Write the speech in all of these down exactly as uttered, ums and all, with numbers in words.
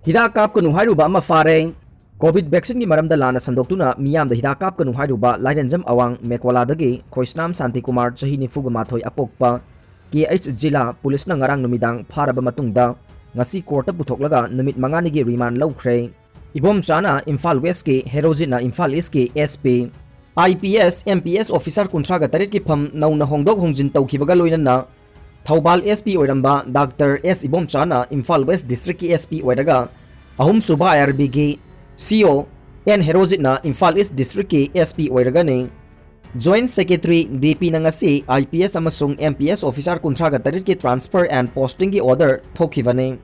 ꯍꯤꯗꯥꯛ ꯀꯥꯞꯀꯅꯨ ꯍꯥꯏꯔꯨꯕ ꯑꯃ ꯐꯥꯔꯦ꯫ ꯀꯣꯚꯤꯗ ꯚꯦꯛꯁꯤꯟꯒꯤ ꯃꯔꯝꯗ ꯂꯥꯟꯅ ꯁꯟꯗꯣꯛꯇꯨꯅ ꯃꯤꯌꯥꯝꯗ ꯍꯤꯗꯥꯛ ꯀꯥꯞꯀꯅꯨ ꯍꯥꯏꯔꯨꯕ ꯂꯥꯏꯔꯦꯟꯖꯝ ꯑꯋꯥꯡ ꯃꯦꯀꯣꯂꯥꯗꯒꯤ ꯈꯣꯏꯁꯅꯥꯝ ꯁꯥꯟꯇꯤꯀꯨꯃꯥꯔ, ꯆꯍꯤ ꯅꯤꯐꯨꯒ ꯃꯥꯊꯣꯏ, ꯑꯄꯣꯛꯄ ꯀꯦ ꯑꯩꯆ ꯖꯤꯂꯥ ꯄꯨꯂꯤꯁꯅ ꯉꯔꯥꯡ ꯅꯨꯃꯤꯗꯥꯡ ꯐꯥꯔꯕ ꯃꯇꯨꯡꯗ ꯉꯁꯤ ꯀꯣꯔꯠꯇ ꯄꯨꯊꯣꯛꯂꯒ ꯅꯨꯃꯤꯠ ꯃꯉꯥꯅꯤꯒꯤ ꯔꯤꯃꯥꯟ ꯂꯧꯈ꯭ꯔꯦ꯫ ꯏꯕꯣꯝꯆꯥꯅ ꯏꯝꯐꯥꯜ ꯋꯦꯁꯀꯤ, ꯍꯦꯔꯣꯖꯤꯠꯅ ꯏꯝꯐꯥꯜ ꯏꯁꯀꯤ S P. I P S, M P S officer ꯀꯨꯟꯊ꯭ꯔꯥꯒ ꯇꯔꯦꯠꯀꯤ ꯐꯝ ꯅꯧꯅ ꯍꯣꯡꯗꯣꯛ ꯍꯣꯡꯖꯤꯟ ꯇꯧꯈꯤꯕꯒ ꯂꯣꯏꯅꯅ ꯊꯧꯕꯥꯜ ꯑꯦꯁ ꯄꯤ ꯑꯣꯏꯔꯝꯕ ꯗꯥꯛꯇꯔ ꯑꯦꯁ ꯏꯕꯣꯝꯆꯥꯅ ꯏꯝꯐꯥꯜ ꯋꯦꯁ ꯗꯤꯁꯇ꯭ꯔꯤꯛꯀꯤ ꯑꯦꯁ ꯄꯤ ꯑꯣꯏꯔꯒ ꯑꯍꯨꯝꯁꯨꯕ ꯑꯥꯏ ꯑꯥꯔ ꯕꯤꯒꯤ ꯁꯤ ꯑꯣ ꯑꯦꯟ ꯍꯦꯔꯣꯖꯤꯠꯅ ꯏꯝꯐꯥꯜ ꯏꯁ ꯗꯤꯁꯇ꯭ꯔꯤꯛꯀꯤ ꯑꯦꯁ ꯄꯤ ꯑꯣꯏꯔꯒꯅꯤ꯫ ꯖꯣꯏꯟꯠ ꯁꯦꯀ꯭ꯔꯦꯇꯔꯤ ꯗꯤ ꯄꯤꯅ ꯉꯁꯤ ꯑꯥꯏ ꯄꯤ ꯑꯦꯁ ꯑꯃꯁꯨꯡ ꯑꯦꯝ ꯄꯤ ꯑꯦꯁ ꯑꯣꯐꯤꯁꯥꯔ ꯀꯨꯟꯊ꯭ꯔꯥꯒ ꯇꯔꯦꯠꯀꯤ transfer and postingꯒꯤ order ꯊꯣꯛꯈꯤꯕꯅꯤ꯫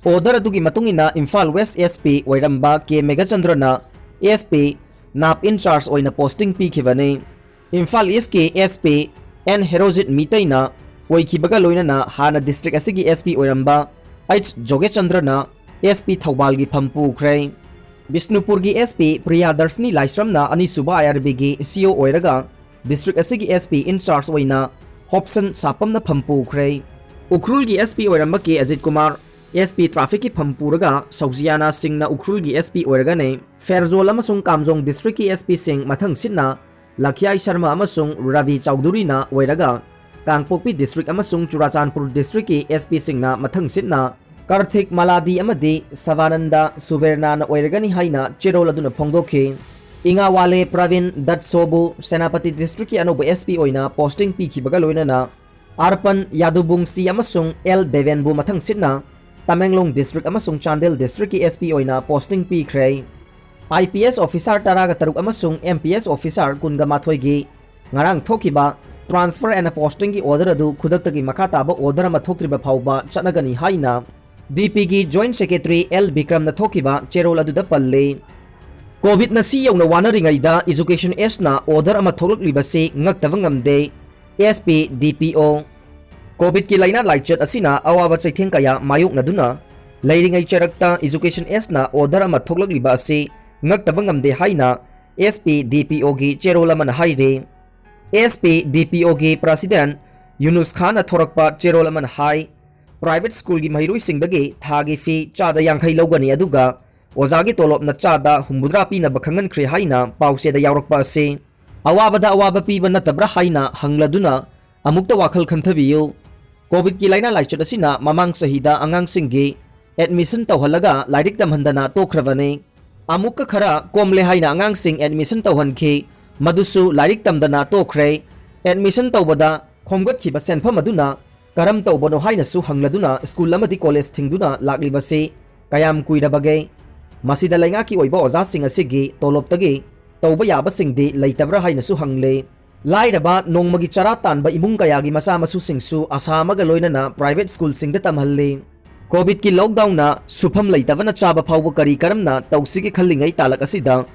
Order ꯑꯗꯨꯒꯤ ꯃꯇꯨꯡ ꯏꯟꯅ ꯏꯝꯐꯥꯜ ꯋꯦꯁ ꯑꯦꯁ ꯄꯤ ꯑꯣꯏꯔꯝꯕ ꯀꯦ ꯃꯦꯘꯆꯟꯗ꯭ꯔꯅ ꯑꯦꯁ ꯄꯤ ꯅꯥꯞ in charge ꯑꯣꯏꯅ posting ꯄꯤꯈꯤꯕꯅꯤ꯫ ꯏꯝꯐꯥꯜ ꯏꯁꯀꯤ ꯑꯦꯁ ꯄꯤ ꯑꯦꯟ ꯍꯦꯔꯣꯖꯤꯠ ꯃꯤꯇꯩꯅ ꯑꯣꯏꯈꯤꯕꯒ ꯂꯣꯏꯅꯅ ꯍꯥꯟꯅ ꯗꯤꯁꯇ꯭ꯔꯤꯛ ꯑꯁꯤꯒꯤ ꯑꯦꯁ ꯄꯤ ꯑꯣꯏꯔꯝꯕ ꯑꯩꯆ ꯖꯣꯒꯦꯆꯟꯗ꯭ꯔꯅ ꯑꯦꯁ ꯄꯤ ꯊꯧꯕꯥꯜꯒꯤ ꯐꯝ ꯄꯨꯈ꯭ꯔꯦ꯫ ꯕꯤꯁꯅꯨꯄꯨꯔꯒꯤ ꯑꯦꯁ ꯄꯤ ꯄ꯭ꯔꯤꯌꯥꯗꯔꯁꯤꯅꯤ ꯂꯥꯏꯁ꯭ꯔꯝꯅ ꯑꯅꯤꯁꯨꯕ ꯑꯥꯏ ꯑꯥꯔ ꯕꯤꯒꯤ ꯁꯤ ꯑꯣ ꯑꯣꯏꯔꯒ ꯗꯤꯁꯇ꯭ꯔꯤꯛ ꯑꯁꯤꯒꯤ ꯑꯦꯁ ꯄꯤ in charge ꯑꯣꯏꯅ ꯍꯣꯞꯁꯟ ꯁꯥꯄꯝꯅ ꯐꯝ ꯄꯨꯈ꯭ꯔꯦ꯫ ꯎꯈ꯭ꯔꯨꯜꯒꯤ ꯑꯦꯁ ꯄꯤ ꯑꯣꯏꯔꯝꯕ ꯀꯦ ꯑꯖꯤꯠ ꯀꯨꯃꯥꯔ ꯑꯦꯁ ꯄꯤ ꯇ꯭ꯔꯥꯐꯤꯛꯀꯤ ꯐꯝ ꯄꯨꯔꯒ ꯁꯧꯖꯤꯌꯥꯅꯥ ꯁꯤꯡꯅ ꯎꯈ꯭ꯔꯨꯜꯒꯤ ꯑꯦꯁ ꯄꯤ ꯑꯣꯏꯔꯒꯅꯤ꯫ ꯐꯦꯔꯖꯣꯜ ꯑꯃꯁꯨꯡ ꯀꯥꯝꯖꯣꯡ ꯗꯤꯁꯇ꯭ꯔꯤꯛꯀꯤ ꯑꯦꯁ ꯄꯤꯁꯤꯡ ꯃꯊꯪ ꯁꯤꯠꯅ ꯂꯈ꯭ꯌꯥꯏ ꯁꯔꯃ ꯑꯃꯁꯨꯡ ꯔꯕꯤ ꯆꯧꯙꯨꯔꯤꯅ ꯑꯣꯏꯔꯒ, ꯀꯥꯡꯄꯣꯛꯄꯤ ꯗꯤꯁꯇ꯭ꯔꯤꯛ ꯑꯃꯁꯨꯡ ꯆꯨꯔꯥꯆꯥꯟꯄꯨꯔ ꯗꯤꯁꯇ꯭ꯔꯤꯛꯀꯤ ꯑꯦꯁ ꯄꯤꯁꯤꯡꯅ ꯃꯊꯪ ꯁꯤꯠꯅ ꯀꯥꯔꯊꯤꯛ ꯃꯂꯥꯗꯤ ꯑꯃꯗꯤ ꯁꯕꯥꯅꯟꯗ ꯁꯨꯕꯦꯔꯅꯥꯅ ꯑꯣꯏꯔꯒꯅꯤ ꯍꯥꯏꯅ ꯆꯦꯔꯣꯜ ꯑꯗꯨꯅ ꯐꯣꯡꯗꯣꯛꯈꯤ꯫ ꯏꯉꯥꯋꯥꯂꯦ ꯄ꯭ꯔꯕꯤꯟ ꯗꯠꯁꯣꯕꯨ ꯁꯦꯅꯥꯄꯇꯤ ꯗꯤꯁꯇ꯭ꯔꯤꯛꯀꯤ ꯑꯅꯧꯕ ꯑꯦꯁ ꯄꯤ ꯑꯣꯏꯅ posting ꯄꯤꯈꯤꯕꯒ ꯂꯣꯏꯅꯅ ꯑꯥꯔꯄꯟ ꯌꯥꯗꯨꯕꯨꯡꯁꯤ ꯑꯃꯁꯨꯡ ꯑꯦꯜ ꯗꯦꯕꯦꯟꯕꯨ ꯃꯊꯪ ꯁꯤꯠꯅ ꯇꯃꯦꯡꯂꯣꯡ ꯗꯤꯁꯇ꯭ꯔꯤꯛ ꯑꯃꯁꯨꯡ ꯆꯥꯟꯗꯦꯜ ꯗꯤꯁꯇ꯭ꯔꯤꯛꯀꯤ ꯑꯦꯁ ꯄꯤ ꯑꯣꯏꯅ posting ꯄꯤꯈ꯭ꯔꯦ꯫ ꯑꯥꯏ ꯄꯤ ꯑꯦꯁ ꯑꯣꯐꯤꯁꯥꯔ ꯇꯔꯥꯒ ꯇꯔꯨꯛ ꯑꯃꯁꯨꯡ ꯑꯦꯝ ꯄꯤ ꯑꯦꯁ ꯑꯣꯐꯤꯁꯥꯔ ꯀꯨꯟꯒ ꯃꯥꯊꯣꯏꯒꯤ ꯉꯔꯥꯡ ꯊꯣꯛꯈꯤꯕ transfer and postingꯒꯤ order ꯑꯗꯨ ꯈꯨꯗꯛꯇꯒꯤ ꯃꯈꯥ ꯇꯥꯕ order ꯑꯃ ꯊꯣꯛꯇ꯭ꯔꯤꯕ ꯐꯥꯎꯕ ꯆꯠꯅꯒꯅꯤ ꯍꯥꯏꯅ ꯗꯤ ꯄꯤꯒꯤ ꯖꯣꯏꯟꯠ ꯁꯦꯀ꯭ꯔꯦꯇꯔꯤ ꯑꯦꯜ ꯕꯤꯀ꯭ꯔꯝꯅ ꯊꯣꯛꯈꯤꯕ ꯆꯦꯔꯣꯜ ꯑꯗꯨꯗ ꯄꯜꯂꯤ꯫ ꯀꯣꯚꯤꯗꯅ ꯁꯤ ꯌꯧꯅ ꯋꯥꯅꯔꯤꯉꯩꯗ ꯏꯖꯨꯀꯦꯁꯟ ꯑꯦꯁꯅ order ꯑꯃ ꯊꯣꯛꯂꯛꯂꯤꯕꯁꯤ ꯉꯛꯇꯕ ꯉꯝꯗꯦ꯫ ꯑꯦꯁ ꯄꯤ ꯗꯤ ꯄꯤ ꯑꯣ꯫ ꯀꯣꯚꯤꯗꯀꯤ ꯂꯥꯏꯅꯥ ꯂꯥꯏꯆꯠ ꯑꯁꯤꯅ ꯑꯋꯥꯕ ꯆꯩꯊꯦꯡ ꯀꯌꯥ ꯃꯥꯌꯣꯛꯅꯗꯨꯅ ꯂꯩꯔꯤꯉꯩ ꯆꯔꯛꯇ ꯏꯖꯨꯀꯦꯁꯟ ꯑꯦꯁꯅ order ꯑꯃ ꯊꯣꯛꯂꯛꯂꯤꯕ ꯑꯁꯤ ꯉꯛꯇꯕ ꯉꯝꯗꯦ ꯍꯥꯏꯅ ꯑꯦꯁ ꯄꯤ ꯗꯤ ꯄꯤ ꯑꯣꯒꯤ ꯆꯦꯔꯣꯜ ꯑꯃꯅ ꯍꯥꯏꯔꯤ꯫ ꯑꯦꯁ ꯄꯤ ꯗꯤ ꯄꯤ ꯑꯣꯒꯤ ꯄ꯭ꯔꯁꯤꯗꯦꯟꯠ ꯌꯨꯅꯨꯁ ꯈꯥꯟꯅ ꯊꯣꯔꯛꯄ ꯆꯦꯔꯣꯜ ꯑꯃꯅ ꯍꯥꯏ, Private schoolꯒꯤ ꯃꯍꯩꯔꯣꯏꯁꯤꯡꯗꯒꯤ ꯊꯥꯒꯤ fee ꯆꯥꯗ ꯌꯥꯡꯈꯩ ꯂꯧꯒꯅꯤ, ꯑꯗꯨꯒ ꯑꯣꯖꯥꯒꯤ ꯇꯣꯂꯣꯞꯅ ꯆꯥꯗ ꯍꯨꯝꯐꯨꯇꯔꯥ ꯄꯤꯅꯕ ꯈꯪꯍꯟꯈ꯭ꯔꯦ ꯍꯥꯏꯅ ꯄꯥꯎꯆꯦꯗ ꯌꯥꯎꯔꯛꯄ ꯑꯁꯤ ꯑꯋꯥꯕꯗ ꯑꯋꯥꯕ ꯄꯤꯕ ꯅꯠꯇꯕ꯭ꯔꯥ ꯍꯥꯏꯅ ꯍꯪꯂꯗꯨꯅ ꯑꯃꯨꯛꯇ ꯋꯥꯈꯜ ꯈꯟꯊꯕꯤꯌꯨ꯫ COVIDꯀꯤ ꯂꯥꯏꯅꯥ ꯂꯥꯏꯆꯠ ꯑꯁꯤꯅ ꯃꯃꯥꯡ ꯆꯍꯤꯗ ꯑꯉꯥꯡꯁꯤꯡꯒꯤ admission ꯇꯧꯍꯜꯂꯒ ꯂꯥꯏꯔꯤꯛ ꯇꯝꯍꯟꯗꯅ ꯇꯣꯛꯈ꯭ꯔꯕꯅꯤ꯫ ꯑꯃꯨꯛꯀ ꯈꯔ ꯀꯣꯝꯂꯦ ꯍꯥꯏꯅ ꯑꯉꯥꯡꯁꯤꯡ admission ꯇꯧꯍꯟꯈꯤ, ꯃꯗꯨꯁꯨ ꯂꯥꯏꯔꯤꯛ ꯇꯝꯗꯅ ꯇꯣꯛꯈ꯭ꯔꯦ꯫ Admission ꯇꯧꯕꯗ ꯈꯣꯝꯒꯠꯈꯤꯕ ꯁꯦꯟꯐꯝ ꯑꯗꯨꯅ ꯀꯔꯝ ꯇꯧꯕꯅꯣ ꯍꯥꯏꯅꯁꯨ ꯍꯪꯂꯗꯨꯅ school ꯑꯃꯗꯤ college ꯊꯤꯡꯗꯨꯅ ꯂꯥꯛꯂꯤꯕꯁꯤ ꯀꯌꯥꯝ ꯀꯨꯏꯔꯕꯒꯦ? ꯃꯁꯤꯗ ꯂꯩꯉꯥꯛꯀꯤ ꯑꯣꯏꯕ ꯑꯣꯖꯥꯁꯤꯡ ꯑꯁꯤꯒꯤ ꯇꯣꯂꯣꯞꯇꯒꯤ ꯇꯧꯕ ꯌꯥꯕꯁꯤꯡꯗꯤ ꯂꯩꯇꯕ꯭ꯔꯥ ꯍꯥꯏꯅꯁꯨ ꯍꯪꯂꯦ꯫ ꯂꯥꯏꯔꯕ ꯅꯣꯡꯃꯒꯤ ꯆꯔꯥ ꯇꯥꯟꯕ ꯏꯃꯨꯡ ꯀꯌꯥꯒꯤ ꯃꯆꯥ ꯃꯁꯨꯁꯤꯡꯁꯨ ꯑꯁꯥ ꯑꯃꯒ ꯂꯣꯏꯅꯅ private schoolꯁꯤꯡꯗ ꯇꯝꯍꯜꯂꯤ꯫ COVIDꯀꯤ lockdownꯅ ꯁꯨꯐꯝ ꯂꯩꯇꯕꯅ ꯆꯥꯕ ꯐꯥꯎꯕ ꯀꯔꯤ ꯀꯔꯝꯅ ꯇꯧꯁꯤꯒꯦ ꯈꯜꯂꯤꯉꯩ ꯇꯥꯂꯛ ꯑꯁꯤꯗ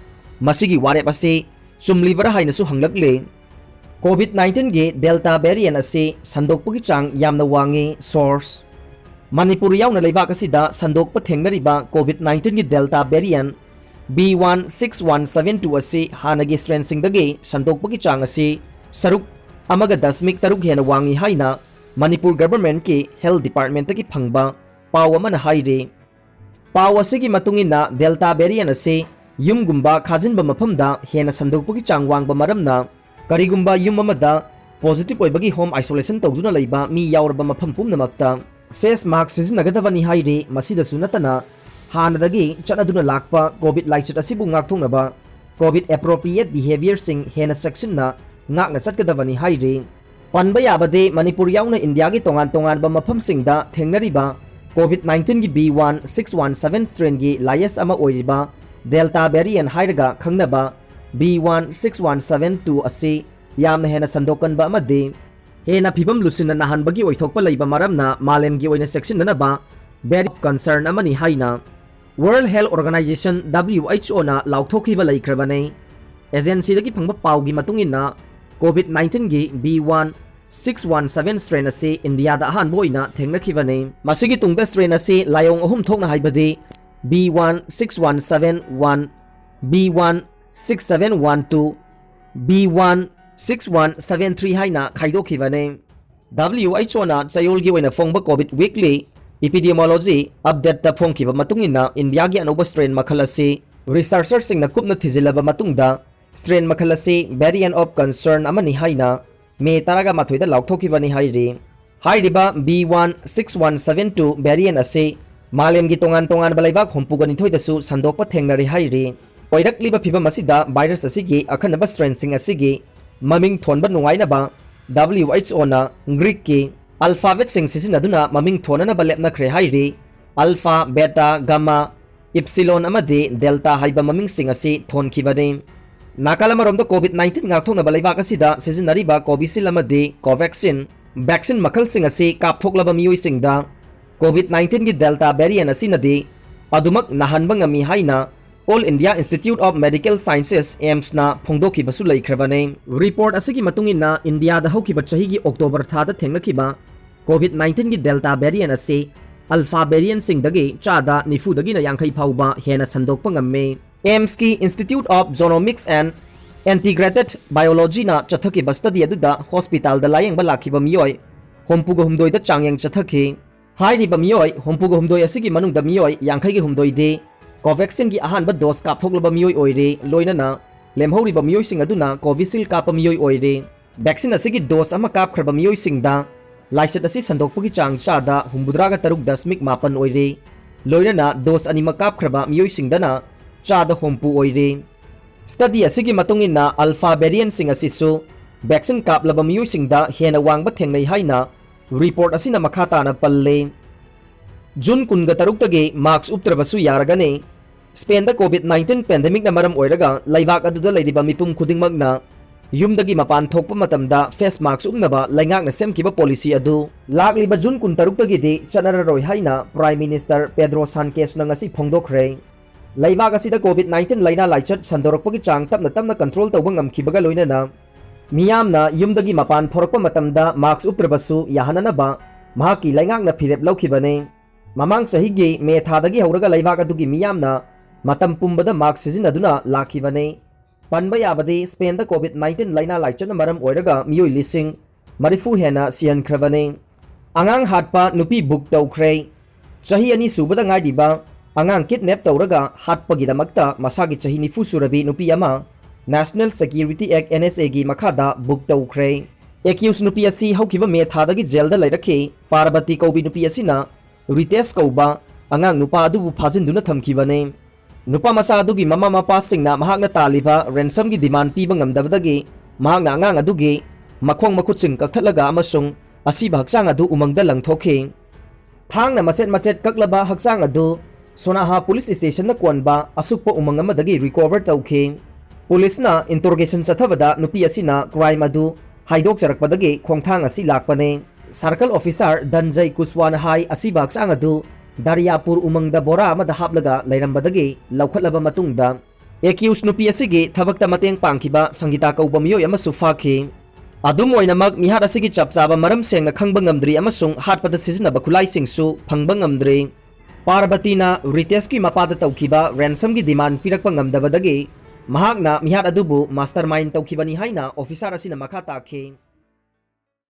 ꯃꯁꯤꯒꯤ ꯋꯥꯔꯦꯞ ꯑꯁꯤ ꯆꯨꯝꯂꯤꯕꯔꯥ ꯍꯥꯏꯅꯁꯨ ꯍꯪꯂꯛꯂꯤ꯫ COVID nineteen ꯒꯤ Delta variant ꯑꯁꯤ ꯁꯟꯗꯣꯛꯄꯒꯤ ꯆꯥꯡ ꯌꯥꯝꯅ ꯋꯥꯡꯉꯤ꯫ Source: ꯃꯅꯤꯄꯨꯔ ꯌꯥꯎꯅ ꯂꯩꯕꯥꯛ ꯑꯁꯤꯗ ꯁꯟꯗꯣꯛꯄ ꯊꯦꯡꯅꯔꯤꯕ COVID nineteen ꯒꯤ Delta variant B one six one seven two ꯑꯁꯤ ꯍꯥꯟꯅꯒꯤ strainꯁꯤꯡꯗꯒꯤ ꯁꯟꯗꯣꯛꯄꯒꯤ ꯆꯥꯡ ꯑꯁꯤ ꯁꯔꯨꯛ ꯑꯃꯒ ꯗꯁꯃꯤꯛ ꯇꯔꯨꯛ ꯍꯦꯟꯅ ꯋꯥꯡꯉꯤ ꯍꯥꯏꯅ ꯃꯅꯤꯄꯨꯔ governmentꯀꯤ health departmentꯇꯒꯤ ꯐꯪꯕ ꯄꯥꯎ ꯑꯃꯅ ꯍꯥꯏꯔꯤ꯫ ꯄꯥꯎ ꯑꯁꯤꯒꯤ ꯃꯇꯨꯡ ꯏꯟꯅ, Delta variant ꯑꯁꯤ ꯌꯨꯝꯒꯨꯝꯕ ꯈꯥꯖꯤꯟꯕ ꯃꯐꯝꯗ ꯍꯦꯟꯅ ꯁꯟꯗꯣꯛꯄꯒꯤ ꯆꯥꯡ ꯋꯥꯡꯕ ꯃꯔꯝꯅ, ꯀꯔꯤꯒꯨꯝꯕ ꯌꯨꯝ ꯑꯃꯗ positive ꯑꯣꯏꯕꯒꯤ home isolation ꯇꯧꯗꯨꯅ ꯂꯩꯕ ꯃꯤ ꯌꯥꯎꯔꯕ ꯃꯐꯝ ꯄꯨꯝꯅꯃꯛꯇ face mask ꯁꯤꯖꯤꯟꯅꯒꯗꯕꯅꯤ ꯍꯥꯏꯔꯤ꯫ ꯃꯁꯤꯗꯁꯨ ꯅꯠꯇꯅ, ꯍꯥꯟꯅꯗꯒꯤ ꯆꯠꯅꯗꯨꯅ ꯂꯥꯛꯄ COVID ꯂꯥꯏꯆꯠ ꯑꯁꯤꯕꯨ ꯉꯥꯛꯊꯣꯛꯅꯕ COVID appropriate behaviourꯁꯤꯡ ꯍꯦꯟꯅ ꯆꯦꯛꯁꯤꯟꯅ ꯉꯥꯛꯅ ꯆꯠꯀꯗꯕꯅꯤ ꯍꯥꯏꯔꯤ꯫ ꯄꯟꯕ ꯌꯥꯕꯗꯤ, ꯃꯅꯤꯄꯨꯔ ꯌꯥꯎꯅ ꯏꯟꯗꯤꯌꯥꯒꯤ ꯇꯣꯉꯥꯟ ꯇꯣꯉꯥꯟꯕ ꯃꯐꯝꯁꯤꯡꯗ ꯊꯦꯡꯅꯔꯤꯕ COVID nineteen ꯒꯤ B one six one seven strainꯒꯤ ꯂꯥꯏꯌꯦꯁ ꯑꯃ ꯑꯣꯏꯔꯤꯕ Delta variant ꯍꯥꯏꯔꯒ ꯈꯪꯅꯕ B one six one seven two ꯑꯁꯤ ꯌꯥꯝꯅ ꯍꯦꯟꯅ ꯁꯟꯗꯣꯛꯀꯟꯕ ꯑꯃꯗꯤ ꯍꯦꯟꯅ ꯐꯤꯕꯝ ꯂꯨꯁꯤꯟꯅ ꯅꯥꯍꯟꯕꯒꯤ ꯑꯣꯏꯊꯣꯛꯄ ꯂꯩꯕ ꯃꯔꯝꯅ ꯃꯥꯂꯦꯝꯒꯤ ꯑꯣꯏꯅ ꯆꯦꯛꯁꯤꯟꯅꯅꯕ very concern ꯑꯃꯅꯤ ꯍꯥꯏꯅ World Health Organization, WHOꯅ ꯂꯥꯎꯊꯣꯛꯈꯤꯕ ꯂꯩꯈ꯭ꯔꯕꯅꯤ꯫ Agencyꯗꯒꯤ ꯐꯪꯕ ꯄꯥꯎꯒꯤ ꯃꯇꯨꯡ ꯏꯟꯅ, COVID nineteen ꯒꯤ B one six one seven strain ꯑꯁꯤ ꯏꯟꯗꯤꯌꯥꯗ ꯑꯍꯥꯟꯕ ꯑꯣꯏꯅ ꯊꯦꯡꯅꯈꯤꯕꯅꯤ꯫ ꯃꯁꯤꯒꯤ ꯇꯨꯡꯗ strain ꯑꯁꯤ ꯂꯥꯏꯑꯣꯡ ꯑꯍꯨꯝ ꯊꯣꯛꯅ, ꯍꯥꯏꯕꯗꯤ B one six one seven one, B one six seven one two, B one six one seven three ꯍꯥꯏꯅ ꯈꯥꯏꯗꯣꯛꯈꯤꯕꯅꯤ꯫ W H O ꯅ ꯆꯌꯣꯜꯒꯤ ꯑꯣꯏꯅ ꯐꯣꯡꯕ COVID weekly epidemiology update ꯇ ꯐꯣꯡꯈꯤꯕ ꯃꯇꯨꯡ ꯏꯟꯅ, ꯏꯟꯗꯤꯌꯥꯒꯤ ꯑꯅꯧꯕ strain ꯃꯈꯜ ꯑꯁꯤ researcher ꯁꯤꯡꯅ ꯀꯨꯞꯅ ꯊꯤꯖꯤꯜꯂꯕ ꯃꯇꯨꯡꯗ, strain ꯃꯈꯜ ꯑꯁꯤ variant of concern ꯑꯃꯅꯤ ꯍꯥꯏꯅ ꯃꯦ ꯇꯔꯥꯃꯥꯊꯣꯏꯗ ꯂꯥꯎꯊꯣꯛꯈꯤꯕꯅꯤ ꯍꯥꯏꯔꯤ꯫ ꯍꯥꯏꯔꯤꯕ B one six one seven two variant ꯑꯁꯤ ꯃꯥꯂꯦꯝꯒꯤ ꯇꯣꯉꯥꯟ ꯇꯣꯉꯥꯟꯕ ꯂꯩꯕꯥꯛ ꯍꯨꯝꯐꯨꯒ ꯅꯤꯊꯣꯏꯗꯁꯨ ꯁꯟꯗꯣꯛꯄ ꯊꯦꯡꯅꯔꯤ ꯍꯥꯏꯔꯤ꯫ ꯑꯣꯏꯔꯛꯂꯤꯕ ꯐꯤꯕꯝ ꯑꯁꯤꯗ virus ꯑꯁꯤꯒꯤ ꯑꯈꯟꯅꯕ strain ꯁꯤꯡ ꯑꯁꯤꯒꯤ ꯃꯃꯤꯡ ꯊꯣꯟꯕ ꯅꯨꯡꯉꯥꯏꯅꯕ W H O ꯅ Greek ꯀꯤ alphabet ꯁꯤꯡ ꯁꯤꯖꯤꯟꯅꯗꯨꯅ ꯃꯃꯤꯡ ꯊꯣꯟꯅꯅꯕ ꯂꯦꯞꯅꯈ꯭ꯔꯦ ꯍꯥꯏꯔꯤ꯫ Alpha, Beta, Gamma, Epsilon ꯑꯃꯗꯤ Delta ꯍꯥꯏꯕ ꯃꯃꯤꯡꯁꯤꯡ ꯑꯁꯤ ꯊꯣꯟꯈꯤꯕꯅꯤ꯫ ꯅꯥꯀꯜ ꯑꯃꯔꯣꯝꯗ, COVID nineteen ꯉꯥꯛꯊꯣꯛꯅꯕ ꯂꯩꯕꯥꯛ ꯑꯁꯤꯗ ꯁꯤꯖꯤꯟꯅꯔꯤꯕ Covishield ꯑꯃꯗꯤ Covaxin vaccine ꯃꯈꯜꯁꯤꯡ ꯑꯁꯤ ꯀꯥꯞꯊꯣꯛꯂꯕ ꯃꯤꯑꯣꯏꯁꯤꯡꯗ COVID nineteen ꯒꯤ Delta variant ꯑꯁꯤꯅꯗꯤ ꯑꯗꯨꯃꯛ ꯅꯥꯍꯟꯕ ꯉꯝꯃꯤ ꯍꯥꯏꯅ All India Institute of Medical Sciences, AIIMS ꯅ ꯐꯣꯡꯗꯣꯛꯈꯤꯕꯁꯨ ꯂꯩꯈ꯭ꯔꯕꯅꯤ꯫ Report ꯑꯁꯤꯒꯤ ꯃꯇꯨꯡ ꯏꯟꯅ, ꯏꯟꯗꯤꯌꯥꯗ ꯍꯧꯈꯤꯕ ꯆꯍꯤꯒꯤ October ꯊꯥꯗ ꯊꯦꯡꯅꯈꯤꯕ COVID nineteen ꯒꯤ Delta variant ꯑꯁꯤ Alpha variant ꯁꯤꯡꯗꯒꯤ ꯆꯥꯗ ꯅꯤꯐꯨꯗꯒꯤꯅ ꯌꯥꯡꯈꯩ ꯐꯥꯎꯕ ꯍꯦꯟꯅ ꯁꯟꯗꯣꯛꯄ ꯉꯝꯃꯤ꯫ AIIMS ꯀꯤ Institute of Genomics and Integrated Biology ꯅ ꯆꯠꯊꯈꯤꯕ study ꯑꯗꯨꯗ hospital ꯗ ꯂꯥꯌꯦꯡꯕ ꯂꯥꯛꯈꯤꯕ ꯃꯤꯑꯣꯏ ꯍꯨꯝꯐꯨꯒ ꯍꯨꯝꯗꯣꯏꯗ ꯆꯥꯡꯌꯦꯡ ꯆꯠꯊꯈꯤ꯫ ꯍꯥꯏꯔꯤꯕ ꯃꯤꯑꯣꯏ ꯍꯨꯝꯐꯨꯒ ꯍꯨꯝꯗꯣꯏ ꯑꯁꯤꯒꯤ ꯃꯅꯨꯡꯗ ꯃꯤꯑꯣꯏ ꯌꯥꯡꯈꯩꯒ ꯍꯨꯝꯗꯣꯏꯗꯤ Covaxin ꯒꯤ ꯑꯍꯥꯟꯕ dose ꯀꯥꯞꯊꯣꯛꯂꯕ ꯃꯤꯑꯣꯏ ꯑꯣꯏꯔꯤ, ꯂꯣꯏꯅꯅ ꯂꯦꯝꯍꯧꯔꯤꯕ ꯃꯤꯑꯣꯏꯁꯤꯡ ꯑꯗꯨꯅ Covishield ꯀꯥꯞꯄ ꯃꯤꯑꯣꯏ ꯑꯣꯏꯔꯤ꯫ Vaccine ꯑꯁꯤꯒꯤ dose ꯑꯃ ꯀꯥꯞꯈ꯭ꯔꯕ ꯃꯤꯑꯣꯏꯁꯤꯡꯗ ꯂꯥꯏꯆꯠ ꯑꯁꯤ ꯁꯟꯗꯣꯛꯄꯒꯤ ꯆꯥꯡ ꯆꯥꯗ ꯍꯨꯝꯐꯨꯇꯔꯥꯒ ꯇꯔꯨꯛ ꯗꯁꯃꯤꯛ ꯃꯥꯄꯟ ꯑꯣꯏꯔꯤ, ꯂꯣꯏꯅꯅ dose ꯑꯅꯤꯃꯛ ꯀꯥꯞꯈ꯭ꯔꯕ ꯃꯤꯑꯣꯏꯁꯤꯡꯗꯅ ꯆꯥꯗ ꯍꯨꯝꯐꯨ ꯑꯣꯏꯔꯤ꯫ Study ꯑꯁꯤꯒꯤ ꯃꯇꯨꯡ ꯏꯟꯅ, Alpha variant ꯁꯤꯡ ꯑꯁꯤꯁꯨ vaccine ꯀꯥꯞꯂꯕ ꯃꯤꯑꯣꯏꯁꯤꯡꯗ ꯍꯦꯟꯅ ꯋꯥꯡꯕ ꯊꯦꯡꯅꯩ ꯍꯥꯏꯅ report ꯑꯁꯤꯅ ꯃꯈꯥ ꯇꯥꯅ ꯄꯜꯂꯤ꯫ June ꯀꯨꯟꯒ ꯇꯔꯨꯛꯇꯒꯤ mask ꯎꯞꯇ꯭ꯔꯕꯁꯨ ꯌꯥꯔꯒꯅꯤ꯫ Spain ꯗ COVID nineteen pandemic ꯅ ꯃꯔꯝ ꯑꯣꯏꯔꯒ ꯂꯩꯕꯥꯛ ꯑꯗꯨꯗ ꯂꯩꯔꯤꯕ ꯃꯤꯄꯨꯝ ꯈꯨꯗꯤꯡꯃꯛꯅ ꯌꯨꯝꯗꯒꯤ ꯃꯄꯥꯟ ꯊꯣꯛꯄ ꯃꯇꯝꯗ face mask ꯎꯞꯅꯕ ꯂꯩꯉꯥꯛꯅ ꯁꯦꯝꯈꯤꯕ policy ꯑꯗꯨ ꯂꯥꯛꯂꯤꯕ June ꯀꯨꯟꯇꯔꯨꯛꯇꯒꯤꯗꯤ ꯆꯠꯅꯔꯔꯣꯏ ꯍꯥꯏꯅ Prime Minister Pedro Sanchez ꯅ ꯉꯁꯤ ꯐꯣꯡꯗꯣꯛꯈ꯭ꯔꯦ꯫ ꯂꯩꯕꯥꯛ ꯑꯁꯤꯗ COVID nineteen ꯂꯥꯏꯅꯥ ꯂꯥꯏꯆꯠ ꯁꯟꯗꯣꯔꯛꯄꯒꯤ ꯆꯥꯡ ꯇꯞꯅ ꯇꯞꯅ control ꯇꯧꯕ ꯉꯝꯈꯤꯕꯒ ꯂꯣꯏꯅꯅ ꯃꯤꯌꯥꯝꯅ ꯌꯨꯝꯗꯒꯤ ꯃꯄꯥꯟ ꯊꯣꯔꯛꯄ ꯃꯇꯝꯗ mask ꯎꯞꯇ꯭ꯔꯕꯁꯨ ꯌꯥꯍꯟꯅꯅꯕ ꯃꯍꯥꯛꯀꯤ ꯂꯩꯉꯥꯛꯅ ꯐꯤꯔꯦꯞ ꯂꯧꯈꯤꯕꯅꯤ꯫ ꯃꯃꯥꯡ ꯆꯍꯤꯒꯤ May ꯊꯥꯗꯒꯤ ꯍꯧꯔꯒ ꯂꯩꯕꯥꯛ ꯑꯗꯨꯒꯤ ꯃꯤꯌꯥꯝꯅ ꯃꯇꯝ ꯄꯨꯝꯕꯗ mask ꯁꯤꯖꯤꯟꯅꯗꯨꯅ ꯂꯥꯛꯈꯤꯕꯅꯤ꯫ ꯄꯟꯕ ꯌꯥꯕꯗꯤ, Spain ꯗ COVID nineteen ꯂꯥꯏꯅꯥ ꯂꯥꯏꯆꯠꯅ ꯃꯔꯝ ꯑꯣꯏꯔꯒ ꯃꯤꯑꯣꯏ ꯂꯤꯁꯤꯡ ꯃꯔꯤꯐꯨ ꯍꯦꯟꯅ ꯁꯤꯍꯟꯈ꯭ꯔꯕꯅꯤ꯫ ꯑꯉꯥꯡ ꯍꯥꯠꯄ ꯅꯨꯄꯤ book ꯇꯧꯈ꯭ꯔꯦ꯫ ꯆꯍꯤ ꯑꯅꯤ ꯁꯨꯕꯗ ꯉꯥꯏꯔꯤꯕ ꯑꯉꯥꯡ kidnap ꯇꯧꯔꯒ ꯍꯥꯠꯄꯒꯤꯗꯃꯛꯇ ꯃꯁꯥꯒꯤ ꯆꯍꯤ ꯅꯤꯐꯨ ꯁꯨꯔꯕꯤ ꯅꯨꯄꯤ ꯑꯃ National Security Act, NSA ꯒꯤ ꯃꯈꯥꯗ book ꯇꯧꯈ꯭ꯔꯦ꯫ Accused ꯅꯨꯄꯤ ꯑꯁꯤ ꯍꯧꯈꯤꯕ ꯃꯦ ꯊꯥꯗꯒꯤ ꯖꯦꯜꯗ ꯂꯩꯔꯛꯈꯤ꯫ ꯄꯥꯔꯕꯇꯤ ꯀꯧꯕꯤ ꯅꯨꯄꯤ ꯑꯁꯤꯅ ꯔꯤꯇꯦꯁ ꯀꯧꯕ ꯑꯉꯥꯡ ꯅꯨꯄꯥ ꯑꯗꯨꯕꯨ ꯐꯥꯖꯤꯟꯗꯨꯅ ꯊꯝꯈꯤꯕꯅꯤ꯫ ꯅꯨꯄꯥ ꯃꯆꯥ ꯑꯗꯨꯒꯤ ꯃꯃꯥ ꯃꯄꯥꯁꯤꯡꯅ ꯃꯍꯥꯛꯅ ꯇꯥꯜꯂꯤꯕ ꯔꯦꯟꯁꯝꯒꯤ ꯗꯤꯃꯥꯟ ꯄꯤꯕ ꯉꯝꯗꯕꯗꯒꯤ ꯃꯍꯥꯛꯅ ꯑꯉꯥꯡ ꯑꯗꯨꯒꯤ ꯃꯈꯣꯡ ꯃꯈꯨꯠꯁꯤꯡ ꯀꯛꯊꯠꯂꯒ ꯑꯃꯁꯨꯡ ꯑꯁꯤꯕ ꯍꯛꯆꯥꯡ ꯑꯗꯨ ꯎꯃꯪꯗ ꯂꯪꯊꯣꯛꯈꯤ꯫ ꯊꯥꯡꯅ ꯃꯆꯦꯠ ꯃꯆꯦꯠ ꯀꯛꯂꯕ ꯍꯛꯆꯥꯡ ꯑꯗꯨ ꯁꯣꯅꯥꯍꯥ ꯄꯨꯂꯤꯁ ꯁ꯭ꯇꯦꯁꯟꯗ ꯀꯣꯟꯕ ꯑꯁꯨꯛꯄ ꯎꯃꯪ ꯑꯃꯗꯒꯤ ꯔꯤꯀꯣꯚꯔ ꯇꯧꯈꯤ꯫ ꯄꯨꯂꯤꯁꯅ ꯏꯟꯇꯔꯣꯒꯦꯁꯟ ꯆꯠꯊꯕꯗ ꯅꯨꯄꯤ ꯑꯁꯤꯅ ꯀ꯭ꯔꯥꯏꯝ ꯑꯗꯨ ꯍꯥꯏꯗꯣꯛꯆꯔꯛꯄꯗꯒꯤ ꯈꯣꯡꯊꯥꯡ ꯑꯁꯤ ꯂꯥꯛꯄꯅꯤ꯫ ꯁꯥꯔꯀꯜ ꯑꯣꯐꯤꯁꯥꯔ ꯗꯟꯖꯩ ꯀꯨꯁꯋꯥꯅ ꯍꯥꯏ, ꯑꯁꯤꯕ ꯍꯛꯆꯥꯡ ꯑꯗꯨ ꯗꯔꯤꯌꯥꯄꯨꯔ ꯎꯃꯪꯗ ꯕꯣꯔꯥ ꯑꯃꯗ ꯍꯥꯞꯂꯒ ꯂꯩꯔꯝꯕꯗꯒꯤ ꯂꯧꯈꯠꯂꯕ ꯃꯇꯨꯡꯗ, ꯑꯦꯀ꯭ꯌꯨꯁ ꯅꯨꯄꯤ ꯑꯁꯤꯒꯤ ꯊꯕꯛꯇ ꯃꯇꯦꯡ ꯄꯥꯡꯈꯤꯕ ꯁꯪꯒꯤꯇꯥ ꯀꯧꯕ ꯃꯤꯑꯣꯏ ꯑꯃꯁꯨ ꯐꯥꯈꯤ꯫ ꯑꯗꯨꯝ ꯑꯣꯏꯅꯃꯛ, ꯃꯤꯍꯥꯠ ꯑꯁꯤꯒꯤ ꯆꯞ ꯆꯥꯕ ꯃꯔꯝ ꯁꯦꯡꯅ ꯈꯪꯕ ꯉꯝꯗ꯭ꯔꯤ ꯑꯃꯁꯨꯡ ꯍꯥꯠꯄꯗ ꯁꯤꯖꯤꯟꯅꯕ ꯈꯨꯠꯂꯥꯏꯁꯤꯡꯁꯨ ꯐꯪꯕ ꯉꯝꯗ꯭ꯔꯤ꯫ ꯄꯥꯔꯕꯇꯤꯅ ꯔꯤꯇꯦꯁꯀꯤ ꯃꯄꯥꯗ ꯇꯧꯈꯤꯕ ꯔꯦꯟꯁꯝꯒꯤ ꯗꯤꯃꯥꯟ ꯄꯤꯔꯛꯄ ꯉꯝꯗꯕꯗꯒꯤ ꯃꯍꯥꯛꯅ ꯃꯤꯍꯥꯠ ꯑꯗꯨꯕꯨ ꯃꯥꯁꯇꯔꯃꯥꯏꯟ ꯇꯧꯈꯤꯕꯅꯤ ꯍꯥꯏꯅ ꯑꯣꯐꯤꯁꯥꯔ ꯑꯁꯤꯅ ꯃꯈꯥ ꯇꯥꯈꯤ꯫